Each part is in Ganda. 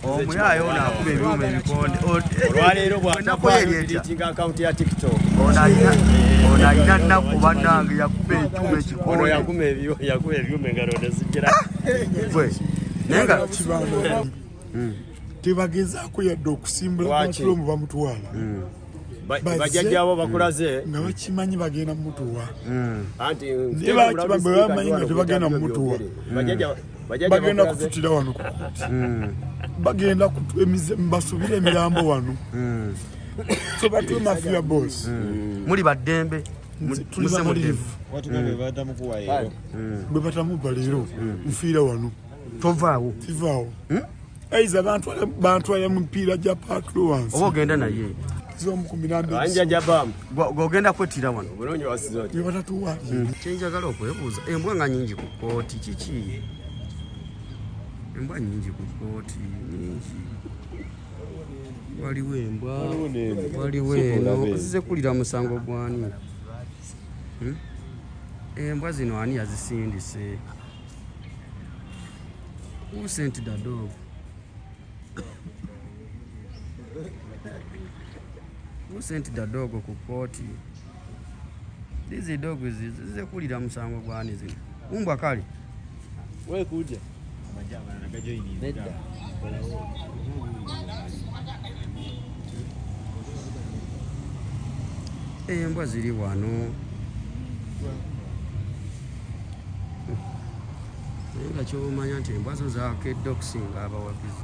Omuyayo ono akuba ebyuma ebikonde. Olwaleero bw'atakwalitinga akawunti ya TikTok. Ono alina nnaku bannange, yakuba ekyuma ekikonde. Yakuba ebyuma engalo ne zigira. Naye nga tebagezaako yadde okusimbula Paatulo bamutwala. Bajjajjaabo bakulaze nga bakimanyi bagenda mutuwa. Naye bamanyi nga tebagenda mutuwa. Bagenda kututira wano ku kooti. Bagenda basubire emirambo wano. So batuwe mafia boss. Muli baddembe. Tuli bamalirivu. Bwe batamuba leero nfiira wano. Tovaawo. Sivaawo. Aiza bantwala mu mipiira gya Paatulo wansi. Oba ogenda naye. Ogenda kwettira wano. Kyenjagala okwebuuza, embwa nga nnyingi ku kkooti kiki? Embwa nnyingi ku kkooti, nnyingi. Waliwo embwa, waliwo eno. Ozize kuwulira musango gw'ani? Embwa zino ani yazisindise? Who sent the dog? Who sent the dog ku kooti? These dogs zize kuwulira musango gw'ani zino? Umbwa kale. Weekuja. Embwa ziri wano. Naye nga ky'omanya nti embwa zo zaakedde okusinga abawagizi.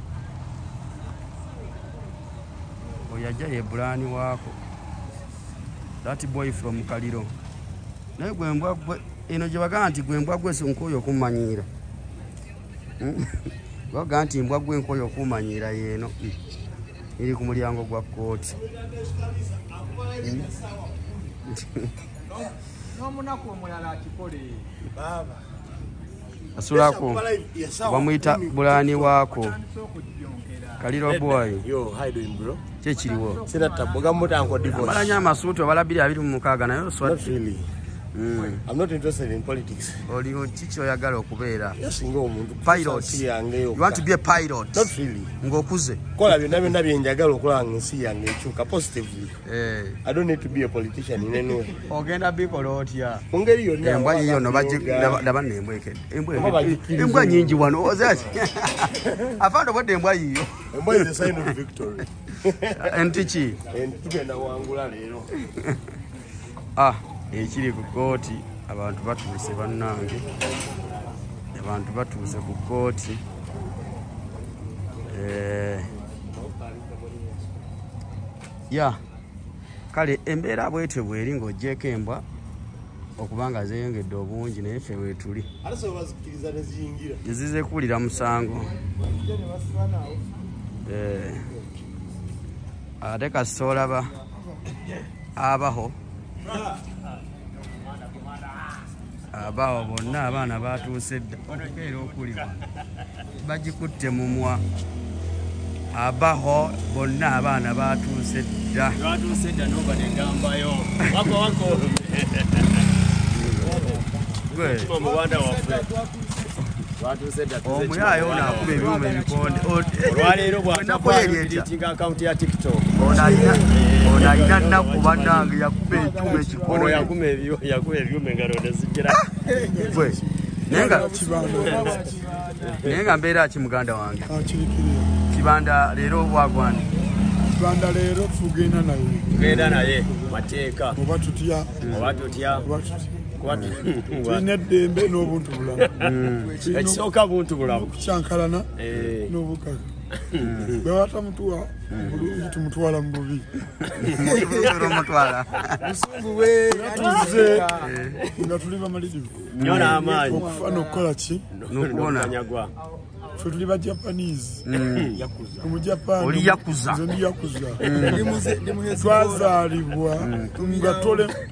Oyo ajja ye Bulani waako. That boy from Kaliro. Naye gwe mbwa gwe, eno gye bagamba nti gwe mbwa gwe nkooye okummanyiira. Bagamba nti mbwa gwe nkooye okummanyiira y'eno. Eri ku mulyango gwa kkooti. N'omunaku omulala akikole. Baaba. Asulako bamuyita Bulani waako. Kaliro boy. Yo, how you doing, bro? Kyekiriwo. Amalanya amasuuti obala 2026 naye Not really. I'm not interested in politics. Oli kiki oyagala okubeera? Yes, ng'omuntu. Pilot. You want to be a pilot? Not really. Ng'okuze. Kola byonna byonna bye njagala okulaba ng'ensi yange ekyuka positively. I don't need to be a politician in any way. Ogenda bikola otya? Mu ngeri yonna. Embwa yiyo no laba nno embwa ekedde. Embwa nnyingi wano. Afande obwedde embwa yiyo. Embwa is a sign of victory. Nti ki? Tugenda wangula leero. Ekiri ku kkooti abantu batuuse bannange. Abantu batuuse ku kkooti. Ya kale embeera bwetyo bweri ng'oggyeko embwa okubanga zeeyongedde obungi naye ffe weetuli. Zize kuwulira musango. Ate kasita olaba abaho. Abawo bonna abaana batuuse dda okukeera okuli wano bagikutte mumwa. Abaho bonna abaana batuuse dda. Batuuse dda n'oba negambayo. Wako wako. Gwe. Waffe. Omuyayo ono akuba ebyuma ebikonde. Olwaleero bw'atakwalitinga akawunti ya TikTok. Ono alina nnaku bannange, yakuba ekyuma ekikonde. Yakuba ebyuma engalo ne zigira. Naye nga mbeera ki muganda wange? Kibanda leero bwagwana. Kibanda leero tugenda naye. Tugenda naye mateeka. Oba tutya. Oba tutya. Tulina eddembe n'obuntu bulamu. Ekisooka buntu bulamu. Okukyankalana n'obukaka. Bwe batamutuwa bulungi tumutwala mu bubi. Tuzze nga tuli bamalirivu. Nnyo n'amaanyi. Okufa n'okukola ki? N'okuwona. Ffe tuli ba Japanese. Omujapaani. Oli yakuza. Nze ndi yakuza. Twazaalibwa nga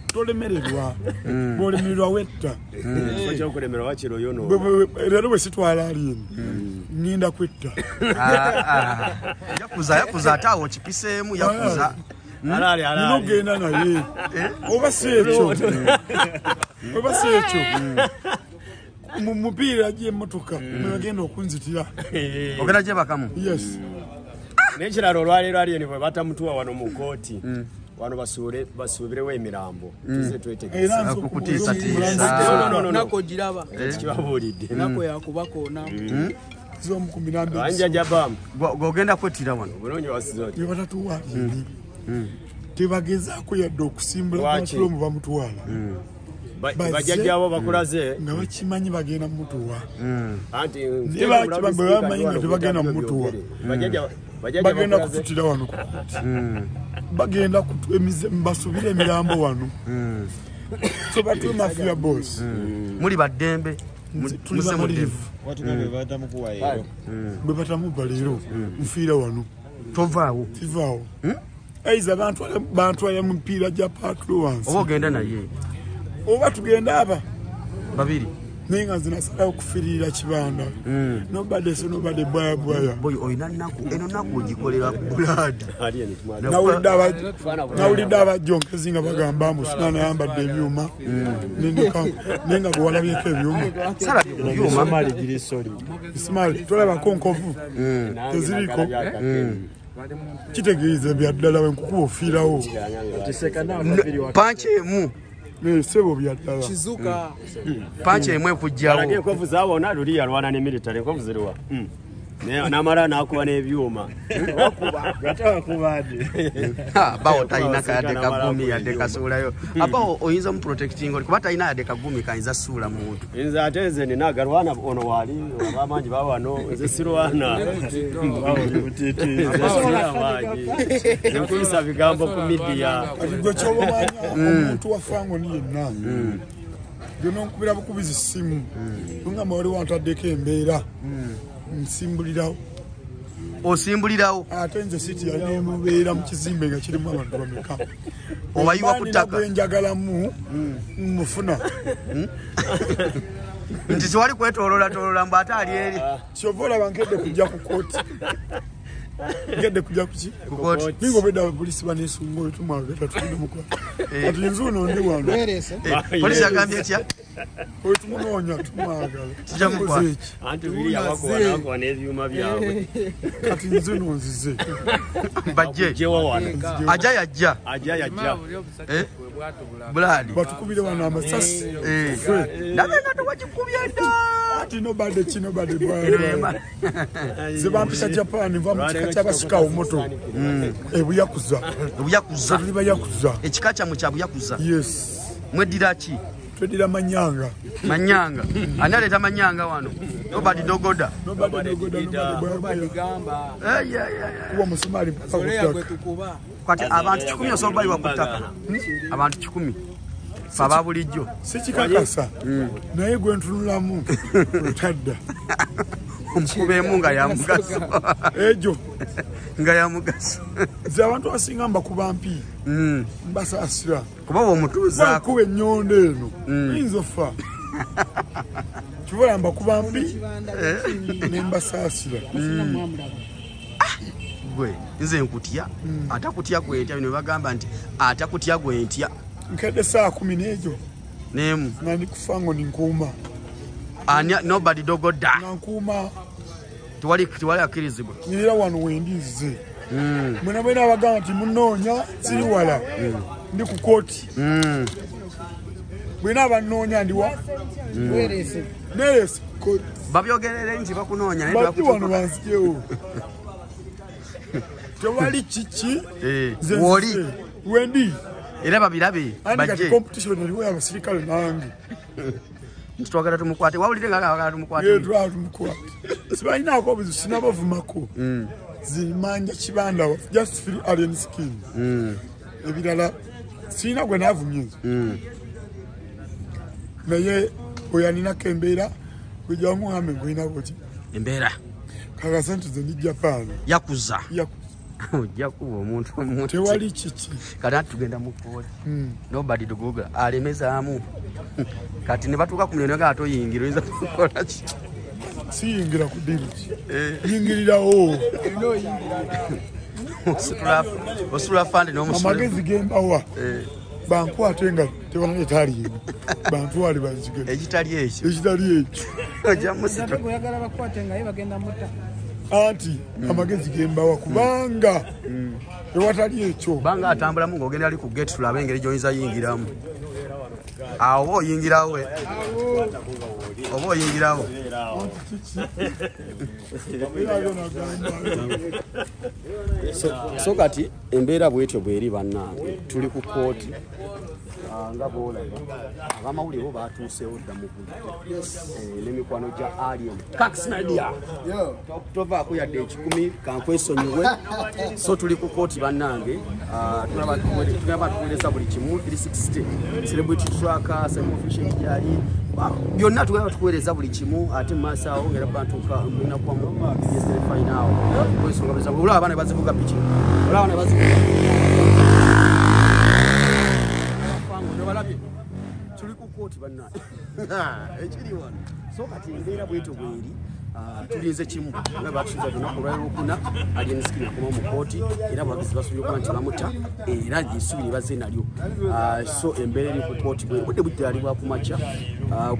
tolemererwa. Bw'olemererwa wetta. Leero bwe sitwala alieni ngenda kwetta. Yakuza yakuza ate awo okipiseemu yakuza. Nina okugenda naye. Oba si ekyo. Oba si ekyo. Mu mupiira gy'emmotoka mwebagenda okunzitira. Ogenda gyebakamu? Yes. N'ekirala olwaleero Alien bwe batamutuwa wano mu kkooti, wano basuubirewo emirambo. Tuze twetegese. Kukutiisatiisa. Nako giraba. Kibabuulidde. Nako yakubakoona. Anja jabamu. Gogenda kwettira wano. Obulungi wasiza oti. Bye batatuwa tebagezaako yadde okusimbula batulomu bamutwala. Bajjajjaabo bakulaze nga bakimanyi bagenda mutuwa. Anti bamanyi nga tebagenda mutuwa. Bagenda kututira wano ku kooti. Bagenda basubire emirambo wano. So batuwe mafia boss. Muli baddembe. Tuli bamalirivu. Bwe batamuba leero nfiira wano. Tovaawo. Tivaawo. Aiza bantwala mu mipiira gya paatulo wansi. Oba ogenda naye? Oba tugenda aba babiri. Naye nga nze nasalawo okufiirira Kibanda. Nobody so nobody bwaya bwaya. Boy olina nnaku, eno nnaku ogikolera blood. Nawulidde abajjonkezi nga bagamba mbu Sunaana ayambadde ebyuma. Naye nga gwe walabyeko ebyuma. Ismaali tolabako nkovu teziriko. Kitegeeza bya ddala we nkukuba ofiirawo. Panki emu. Sebo bya ddala. Kizuka. Panki emu ekujjawo. Alage enkovu zaawona luli yalwana ne military enkovu ziriwa. N'amala n'akuba n'ebyuma. Abawo talina kayadde kagumi yadde kasuulayo. Abawo oyinza mu protecting oli kuba talina yadde kagumi kayinza suula muntu. Nze ate nze nina agalwana ono waali abamangi bawano nze sirwana. Nkubisa bigambo ku media. Kati gwe ky'obamanya omuntu wa Fango ni yenna. Gwe bukubiza essimu. Ngamba wali wantaddeko embeera. Nsimbulirawo. Osimbulirawo. Ate nze siti yali mubeera mu kizimbe nga kirimu abantu bameka. Obayiwa ku ttaka. Gwe njagalamu mufuna. Nti tewali kwetooloola mbu ate ali eri. Kyova olaba nkedde kujja ku kkooti. Nkedde kujja ku ki? Ku kkooti. Ninga obwedda abapoliisi baneesunga oyo tumwagala tugenda mukwata. Kati nze ono ndi wano. Poliisi yagambye etya? Oyo tumunoonya tumwagala. Tujja mukwata. Anti biri yabakuba n'ebyuma byabwe. Kati nze no nzize. Bajje. Ajja yajja. Ajja yajja. Buladi. Batukubire wano amasasi. Nabe nga tewagikubye dda. Ati nobody ki nobody bwaya. Nze bampisa Japan nva mu kika ky'abasika omoto. Ebuyakuza. Ebuyakuza. Tuli bayakuza. Ekika kyammwe kya buyakuza. Yes. Mweddira ki? Tweddira manyanga. Manyanga. Ani aleeta manyanga wano? Nobody dogoda. Nobody dogoda. Nobody gamba. Kuba musumaali mpaka ku ttaka. Kati abantu 10 osobola bayiwa ku ttaka. Abantu 10. Aba bulijjo. Sikikakasa. Naye gwe ntunulamu otadda. Omukubeemu nga ya mugaso. Ejo. Nga ya mugaso. Nze abantu abasinga mbakuba mpi. Mbasaasira. Kuba bw'omutuuzaako. Bakuba ennyondo eno. Oyinza ofa. Kibola mbakuba mpi ne mbasaasira. Gwe nze nkutya. Atakutya gwe ntya bino bagamba nti atakutya gwe ntya. Nkedde saa 10 n'egyo. N'emu. Nga ndi ku Fango nkuuma. Ani nobody dogoda. Nga nkuuma. Tewali akkirizibwa. Era wano wendi nzize. Mwena mwena abagamba nti munoonya siri wala. Ndi ku kooti. Bwena abanoonya ndi wa? Neerese. Babyogerere nti bakunoonya naye Bajje wano banziggyewo. Tewali kiki. Woli. Wendi. Era babirabe bajje. Competition eriwo abasirikale nange. Nti twagala tumukwate. Wawulire nga twagala tumukwate. Ye twagala tumukwate. Sibalinaako obuzibu sinabavumako. Zimanja Kibanda just free alien skin. Ebirala sirina gwe naavumye nze. Naye oyo alinako embeera gwe muhambe ng'olina bwoti. Embeera. Kakasa nti nze ndi Japan. Yakuza. Yakuza. Ojja kuba omuntu omuntu. Tewali kiki. Kati ati tugenda mu kkooti. Nobody to Google. Alemezaamu. Kati ne batuuka ku mulyango nga toyingira oyinza kukola ki? Siyingira ku ddiiru ki? Yingirirawo. Osula fande n'omusula. Amagezi ge mbawa. Bankwate nga tebanaleeta Alien, bantwale banzige. Ekitali ekyo. Ekitali ekyo. Ojja musito. Oyagala bakwate nga ye bagenda mutta. Anti amagezi gembawa kubanga ewatali ekyo. Banga atambulamu ng'ogenda ali ku gate tulabe engeri gy'oyinza yingiramu. Awo oba oyingirawo. Oba oyingirawo. So kati embeera bwetyo bweri bannange, tuli ku kooti nga bw'olaba abamawulire bo batuuseewo dda mu budde n'emikwano gya Alien Kax Media. Tovaako yadde 10 kankwesonyiwe. So tuli ku kooti bannange, tugamba tuweereza buli kimu 360 celebrity tracker, same official gyali byonna tugamba tukuweereza buli kimu. Ate mu maaso awo ngera bantuuka mulina kuba mu final awo ensonga olaba abaana bazivuga piki, olaba abaana bazivuga tuli ku kooti bannange ekiri wano. So kati embeera bwetyo bweri, tulinze kimu nga batusuubiza lunaku lwalwokuna Alien Skin akoma mu kooti, era abawagizi basuubira okuba nti bamuta, era essuubi lye bazze nalyo. So embeera eri ku kooti bwe budde bukyali bwa kumakya,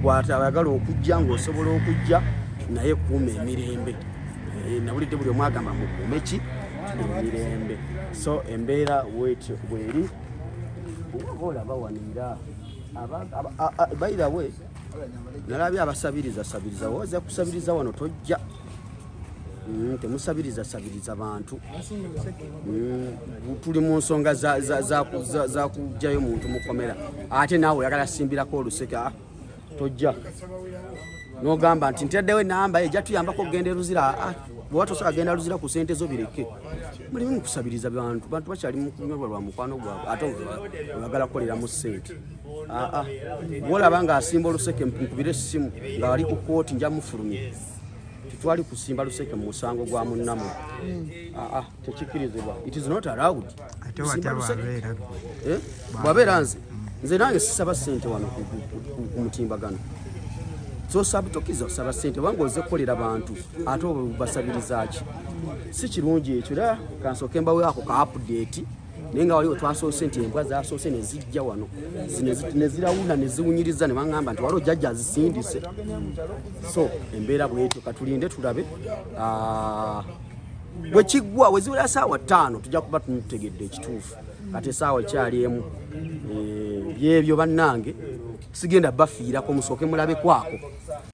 gw'atayagala okujja ng'osobola okujja naye kuuma emirembe. Nawulidde buli omu agamba mukuume ki emirembe. So embeera bwetyo bweri oba olaba wano era by the way nalabye abasabiriza sabiriza, woza kusabiriza wano tojja. Temusabiriza sabiriza bantu. Tuli mu nsonga za kuggyayo muntu mukomera, ate naawe oyagala simbirako oluseke, tojja. N'ogamba nti ntaddewo enamba ejja tuyambako okugenda e Luzira. Bw'oba tosobola kugenda Luzira ku ssente zo bireke. Mulimu mu kusabiriza bantu, bantu bakyali mu kunyolwa lwa mukwano gwabwe, ate oyagala kukoleramu ssente. Bw'olaba ng'asimba oluseke nkubire essimu nga ali ku kooti nja mufulumya. Tetwali kusimba luseke mu musango gwa munnammwe. Tekikkirizibwa. It is not allowed. Ate watya bw'abeera ggwe? Bw'abeera nze, nze nange sisaba ssente wano ku mutimbagano. So tokkiriza kusaba ssente obanga ozze kukolera bantu ate obasabiriza ki? Si kirungi ekyo. Era kansooke mbawe ako ka update, naye nga waliwo twasoose nti embwa zasoose ne zijja wano ne zirawuna ne ziwunyiriza ne baŋŋamba nti waliwo jjajja azisindise. So embeera bwetyo, katulinde tulabe. Bwe kiggwa we ziwera ssaawa 5 tujja kuba tumutegedde ekituufu. Kati essaawa ekyali emu. Byebyo bannange, sigenda bafiirako, musooke mulabe kwako.